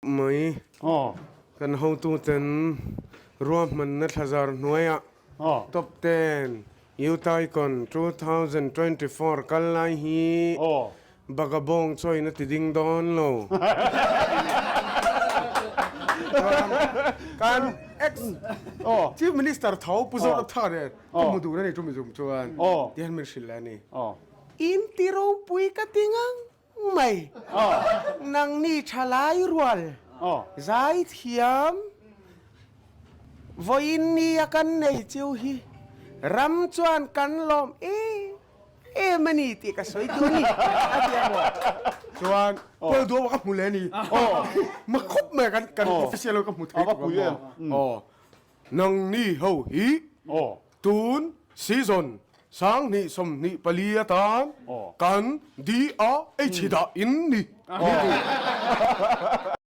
Mai kan hotuten ruahmanna thlazar hnuaiah Top Ten Youth Icon 2024 kal lai hi Bagabawng chawiin a ti ding dawn lo. Kan ex Chief Minister tho Pu Zoramthanga nen ka hmu dun a ni chumi zum chuan tihian min hrilh leh a ni. In ti ropui ka ti ngang mai. Nangni thalai rual zaithiam vawiin nia kan nei chiu hi ram chuan kan lawm em em a ni tih ka sawi tur a ni a ti a maw? Chuan Paul Duama ka hmu leh a ni. Ma khawp mai kan kan official ho ka hmu thei tur a maw? Nangni ho hi Tun season 2024 atan kan DRH dah in ni.